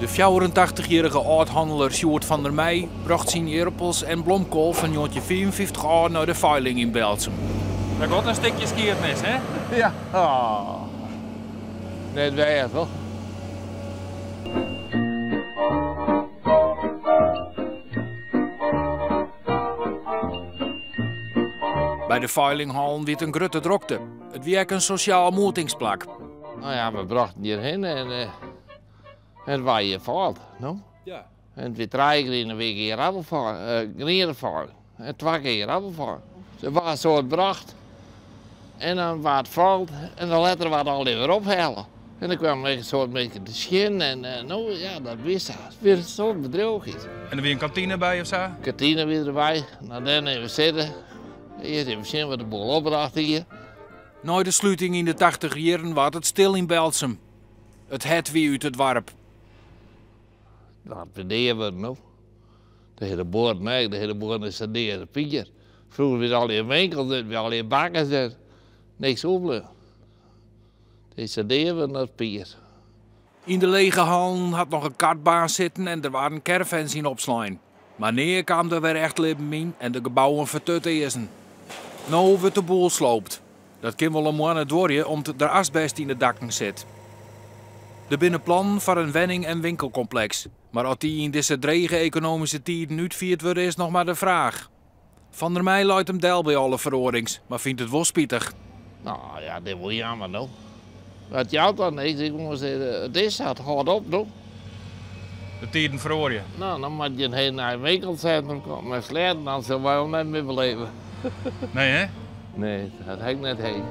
De 84-jierrige âld-hanneler Sjoerd van der Meij brocht syn ierdappels en blomkoal fan 1955 ôf nei de feiling yn Berltsum. Daar komt in stikje skiednis, hè? Ja. Oh. Net wêr, toch? By de feilinghallen wie it in grutte drokte. It wie ek in sosjaal moetingsplak. No ja, we brochten hjirhinne en uh, it wie hjir feild, no. Ja. En it wie trije kear yn 'e wike ierappelfeiling, uh, grientefeiling. En twa kear ierappelfeiling. Der waard in soad brocht en dan waard feild en dan letter waard allegear wer ophelle. En der kwamen ek in soad minsken te sjen en uh, no ja, dat wie sa. It wie in soad bedriuwichheid. En der wie in kantine by of sa? Kantine wie derby. Nou, dêr even sitte. Earst even sjen wat de boel opbrocht hie. Nei de sluting yn de tachtiger jierren waard it stil yn Berltsum. It hert wie út it doarp. Dat wie dea wurden, no. De hiele buorren ek, de hiele buorren is sa dea as de pier. Froeger wie it allegear winkels, it wie allegear bakkers en niks oerbleaun. It is sa dea wurden as pier. Yn de lege hallen hat noch in kartbaan sitten en der waarden caravans yn opslein. Mar nea kaam der wer echt libben yn en de gebouwen fertutearzen. No wurdt de boel sloopt. Dat kin wol in moanne duorje om't der asbest yn de dakken sit. Der binne plannen foar in wenning en winkelkompleks, mar oft dy yn dizze drege ekonomyske tiden útfierd wurde is noch mar de fraach. Van der Meij leit him del by alle feroarings, mar fynt it wol spitich. No ja, dit wol jammer no. It jout dan niks, ik moat sizze, it is sa, it hâldt op no. De tiden feroarje. No, dan moat je in hiel nij winkelsintrum komme mei sleatten, dan sille wy al net mear beleve. Nee, hè? Nee, dat ha ik net heen.